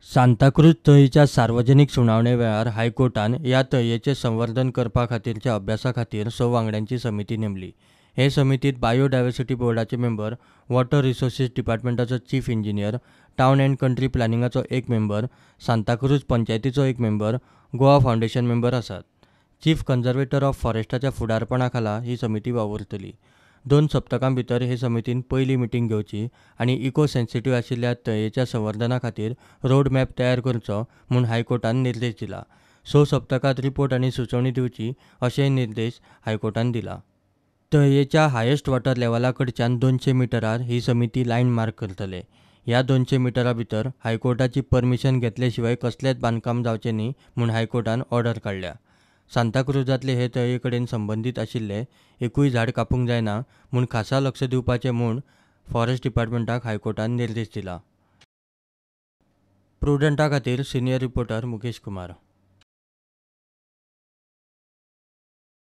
सांताक्रूज तळयेच्या सार्वजनीक सुनावणे वेळार हायकोर्टान ह्या तळयेचें संवर्धन करपा खातीरच्या अभ्यासा खातीर 6 वांगड्यांची समिती नेमली. हे समितीत बायोडायव्हर्सिटी बोर्डाचे मेंबर, वॉटर रिसोर्सीस डिपार्टमेंटाचो chief engineer, town and country प्लॅनिंगाचो एक मेंबर, सांताक्रूज पंचायतीचो एक मेंबर, गोवा फावंडेशन मेंबर आसात. चीफ कन्जर्वेटर ऑफ फॉरेस्टाच्या फुडारपणा खाला ही समिती वावुरतली. 2 सप्तकां भितर हे समितीन पयली मिटींग घेवची आनी इको सेन्सिटीव आशिल्ल्या तळयेच्या संवर्धना खातीर रोड मॅप तयार करचो म्हूण हायकोर्टान निर्देश दिला. 6 सप्तकांत रिपोर्ट आनी सुचोवणी दिवची अशेंय निर्देश हायकोर्टान दिला. तळयेच्या हायेस्ट वॉटर लेवला कडच्यान 200 मिटरार ही समिती लायन मार्क करतले. ह्या 200 मिटरा भितर हायकोर्टाची परमिशन घेतले शिवाय कसलेंच बांदकाम जावचें न्ही म्हूण हायकोर्टान ऑर्डर काडल्या. सांताक्रुजांतले हे तळये कडेन संबंदीत आशिल्ले एकूय झाड कापूंक जायना म्हूण खासा लक्ष दिवपाचें म्हूण फॉरेस्ट डिपार्टमेंटाक हायकोर्टान निर्देश दिला. प्रुडंटा खातीर सिनियर रिपोर्टर मुकेश कुमार.